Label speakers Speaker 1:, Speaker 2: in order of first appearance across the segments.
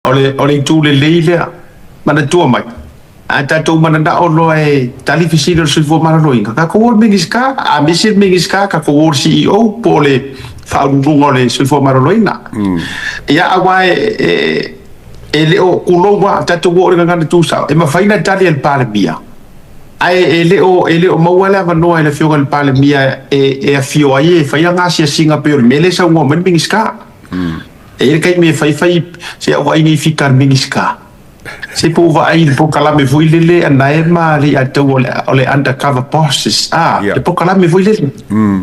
Speaker 1: O le itu lelei lea, manatua mai, a tatou mananao loa e tali fesili o le Soifua Maloloina, tatou o i le Minisita, a misi le Minisita, tatou o i le CEO po o le Faauluuluga o le Soifua Maloloina. Ia, aua e le o, tulou lava, tatou o i le gagana tuusao, e mafai ona tali e le Palemia, ae e le o maua le avanoa e le Afioga i le Palemia e afio ai e fai ana asiasiga pei o le mea lea e saunoa mai le Minisita. E i ai le taimi e faifai se au vaai nei fika a le Minisita. Se po o vaai i le polokalame foi lele ana e ma le ia tau o le Undercover Bosses. Ah, le polokalame foi lele.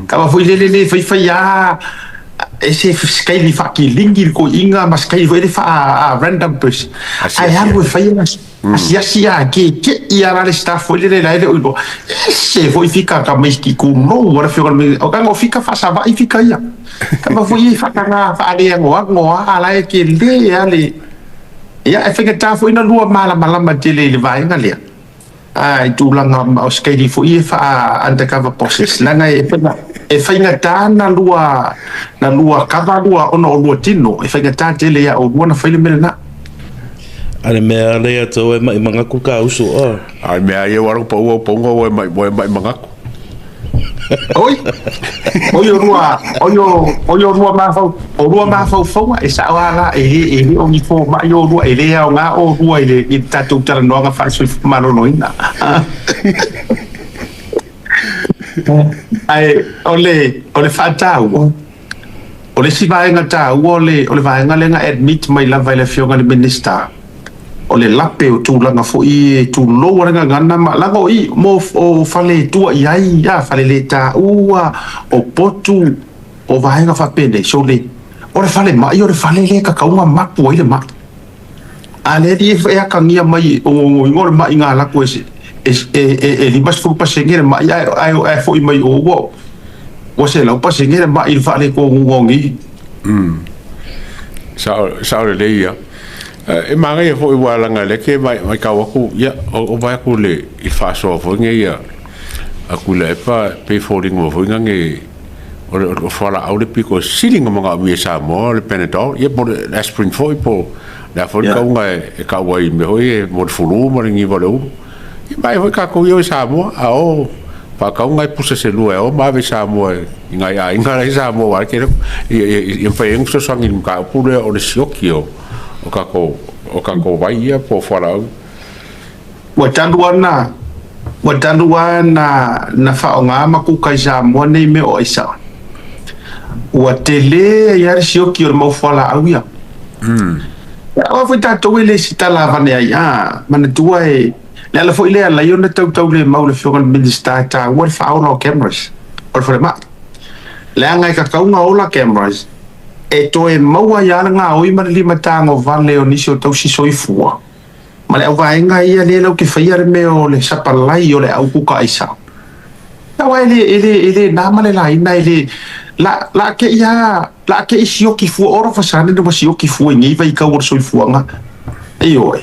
Speaker 1: Kava foi lele le faifai a e se skaili faakiligi le koiga ma skaili foi le faa random person. Ae alu e fai asiasi a ke ke ia la le staff foi lele la e le o iloa. Ese foi fika ka mai ki kulou a le afioga i le Minisita. O kanga o fika faasava'i fika ia. Kava foi e faataga faaleagoago a la e ke le a le. Ia e faigata foi na lua malamalama tele i le vaega lea. A i tulaga o skaili foi e faa Undercover Bosses. Leaga e faigata na lua kava lua ona o lua tino. E faigata tele ia o lua na fai le mea lena.
Speaker 2: A le mea le ia tau e mai mangaku ka uso a.
Speaker 3: Ai mea ia waru pa ua ponga ua mai ua mai mangaku.
Speaker 1: Oi. Oi o lua, oi o lua mafau, o lua mafaufauga e sao ala e le o ni fo mai o lua e le ao ngā o lua i le tatou talanoaga faale-soifua maloloina. Ae o le faataua, o le isi vaega taua o le vaega lea na admit mai lava e le Afioga i le Minisita, o le lape o tulaga foi e tulou a le gagana ma laga o i mo o fale e tua i ai, a fale le taua, o potu, o vaega faapenei. So o le fale mai o le fale lea e tatau ona mapu ai le mai. A lea li e atagia mai o ogoiga o le mai na alatu e 50% le mai ae foi mai o ua 100% le mai i le faaletonuga o nei.
Speaker 3: Sao lelei ia. E magaia foi ua laga le ke mai mai kau aku ia o vai aku le i faasoa foi nge ia aku le epa pe foliga foi nge o le fualaau le piko sili nga manga mi e Samoa le Panadol ia po le aspirin foi po le a foi kauga e kau ai me hoi e mo le fulu ma le ngiva le ulu ia mai foi kākou ia o Samoa a o faakauga e pusa se lua e o ma ave i Samoa i ngai aiga la i Samoa wa ke ia ia mafai ai ona fesoasoani i le mataupu lea o le sioki o kākou vai ia po o fualaau.
Speaker 1: Ua talu ana na faaaoga ma kuka i Samoa nei mea o aisa. Ua tele ai lava le sioki o le mau fualaau ia. Aua foi tatou e le se talavane ai a manatua e le ala foi lea alai ona tautau le mau le Afioga i le Minisita e taua le faaola o cameras o le falemai. Leaga e tatau ona ola cameras e toe maua ai lava le gaoi ma le limatagovale o nisi o tausi soifua ma le auvaega ia lea lau te faia le mea o le sapalai o le au kuka aisa. Aua e le na ma le laina e le la la ke ia la ke i sioki fua ora fasane no sioki fua i nei vai kau o le soifuaga. E ioe.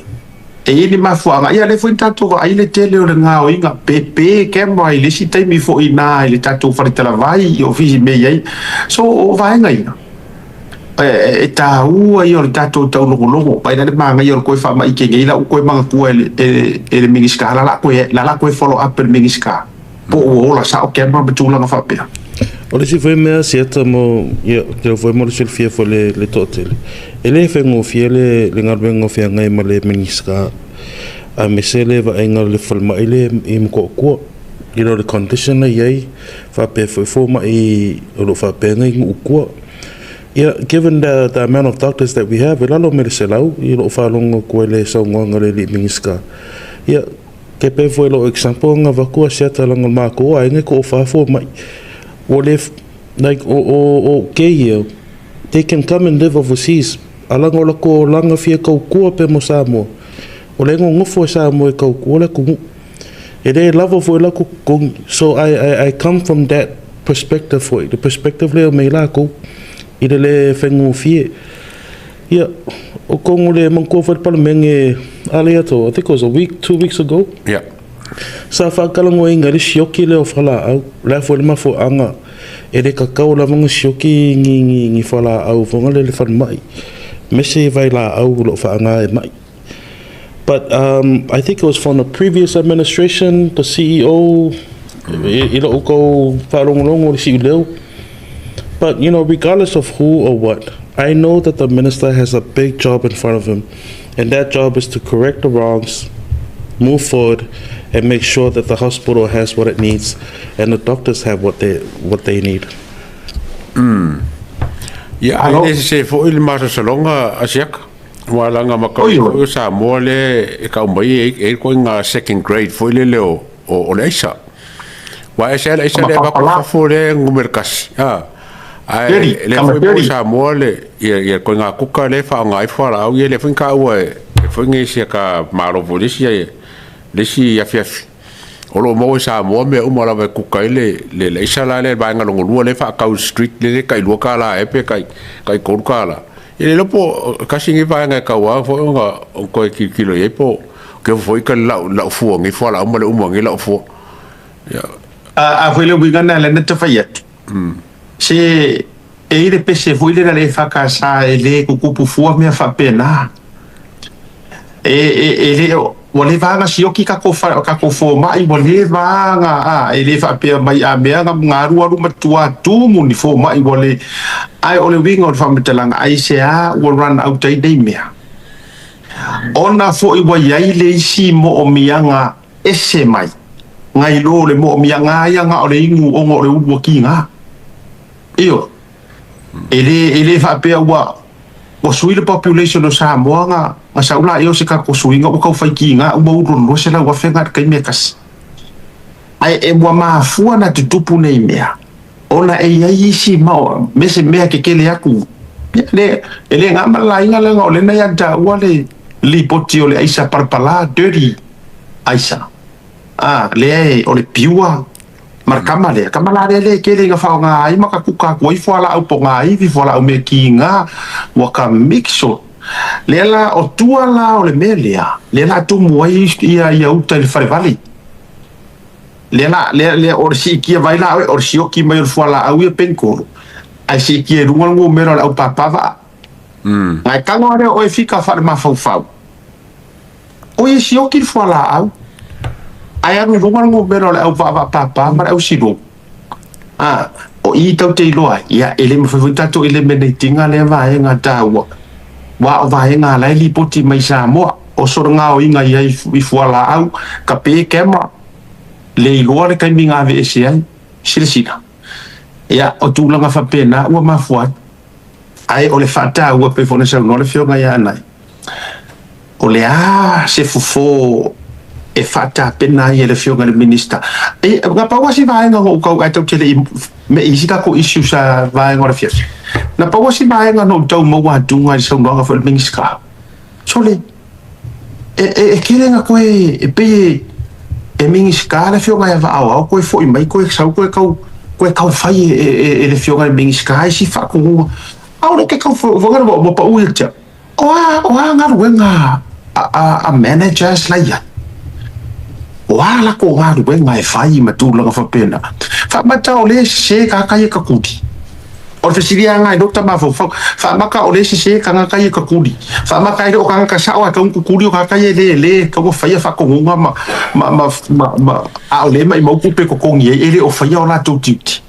Speaker 1: E i ni mafuaaga ia lea foi na tatou vaai le tele o le gaoiga pepe camera i le isi taimi foi i le tatou faletalavai i ofisi mea i ai. So o vaega ia e taua ia o le tatou taulogologo mai la le magaia o le toe faamaite nei la ua toe manatua e le Minisita la la toe follow up e le Minisita po ua ola sao camera ma tulaga faapea.
Speaker 2: O le isi foi mea siata mo ia te foi mo le silafia foi le toatele. E le faigofie le galuega o feagai ma le Minisita aemaise le vaaiga o le falemai le i Motootua i lo le condition na i ai faapea foi fomai o lo o faapea ona i Nuutua. Ia, given the amount of doctors that we have, e lalo me le 100 i loo faalogo atu ai le saunoaga le alii Minisita. Ia, ke pe foi lo example nga vaku a siata langa o mākou aiga e toafa fomai. Ua le, like, o ke ia, they can come and live overseas. Alaga o lako langa fia kaukua pe mo Samoa. O le gogofo e Samoa e kaukua le atunuu. E le lava foi lako totogi. So I come from that perspective foi. The perspective lea o mei lākou. I le le faigofie. Ia, o kongo le manatua foi le palemene a le ato, I think it was a week, 2 weeks ago. Sa faakalagoaina le sioki lea o falaau, le a foi le mafuaaga e le tatau lava ona sioki ni falaau foga le falemai. Mese i vailaau o loo faaaga e mai. But I think it was from the previous administration, the CEO, i lou kou faalogologo i le siuleu. But regardless of who or what, I know that the minister has a big job in front of him, and that job is to correct the wrongs, move forward, and make sure that the hospital has what it needs and the doctors have what they need.
Speaker 3: Ia, ai
Speaker 1: Alo.
Speaker 3: Le se foi le masalosaloga a siaka. Ua laga ma
Speaker 1: Oi, oi.
Speaker 3: foi o Samoa le e kau mai e e ko nga second grade foi le le o le aisa. Wa e se le aisa
Speaker 1: Ma
Speaker 3: le ba ko
Speaker 1: papala.
Speaker 3: Fafo le ngumere kasi. Ah. Ai
Speaker 1: 30,
Speaker 3: le
Speaker 1: kama
Speaker 3: foi po
Speaker 1: 30.
Speaker 3: Samoa le ia ia ko nga kuka le fa ngai fa la ia le foi ka ua e foi ngai sia ka malo foi le sia le si afi afi. O lo mo Samoa me uma lava e kuka i le aisa la le vaega longolua le faakau street le le kai lua ka la e pe kai kai kolu ka la. I le lopo kasi ngi vaega e kaua foi ona o koe kilokilo i ai po ke foi ka lau lau fua ngi fua la uma le uma ngi lau fua. Ia.
Speaker 1: A foi le uiga na le na te fai atu. Se e i le pese foi le le whakasa e le kukupu fua mea whapena. E le ua le vaga sioki ka ko fomai ua le vaga a e le faapea mai a mea ga alualu matua tumu ni fomai ua le ae o le uiga o le faamatalaga ai se a ua run out ai nei mea ona fo'i ua iai le isi mo'omiaga ese mai ngai lo le mo'omiaga ia ga o le igu oga o le ulu akiga io e le faapea ua sui le population o Samoa ga saula ia o se kako suiga ua kaufaikīgā uma ulu 200,000 ga le kaimi e kasi ae e ua mafua na tutupu nei mea ona e iai isi ma me se mea kekele aku. Ia, le e le gama le laiga lega o lena ia taua le lipoti o le aisa palapalā dirty aisa a lea e o le piua ma le kama lea kama la lea le kele ina faaaoga ai ma ka kuka atu ai fualaau pogaivi fualaau mea kiga ua ka mixo lea la o tua la o le mea lea lea la tumu ai ia ia uta i le falevale lea la lea lea o le siitia vai la o le sioki mai o le fualaau ia penkolo ae siitia i luga le gumera o le aupāpā Ngai tago lea o e fika faale mafaufau o e sioki le fualaau ae alu i luga le gumera o le auvaavaapāpā ma le ausilou a o i tau te iloa ai ia e le mafai foi tatou eliminate-iga lea vaega taua ua o vaega la e lipoti mai Samoa o solagaoiga i ai i fualaau ka pe camera le iloa le taimi ga aveese ai silasila ia o tulaga faapena ua mafua ai ae o le faataua pei foi ona saunoa le afioga ia Anai o le a se fofo e faatapena ai e le afioga i le Minista e na pau lava si vaega na ou tau ae tau te le i me i isi tatou issues a vaega o le afiafi na pau lava si vaega na ou tau maua atuga i le saunoaga foi a le Minista sole e tele na koe e pei e Minista le afioga ia Vaaoao koe fo'i mai koe sau koe tau fai e le afioga i le Minista isi faatonuga aole ke tau foga ua pau ia te o a galuega a managers la ia o a lako galuega e fai ma tulaga faapena faamata o le sese kaka ia kakuli o le fesiliaga i lou tamafaufau faamaka o le sese tagata ia kakuli faamaka ai le o tagata sao ae tau kukuli o tagata ia le le taua faia faatonuga ma a o le maimau tupe totogi ai e le o faia o latou tiute.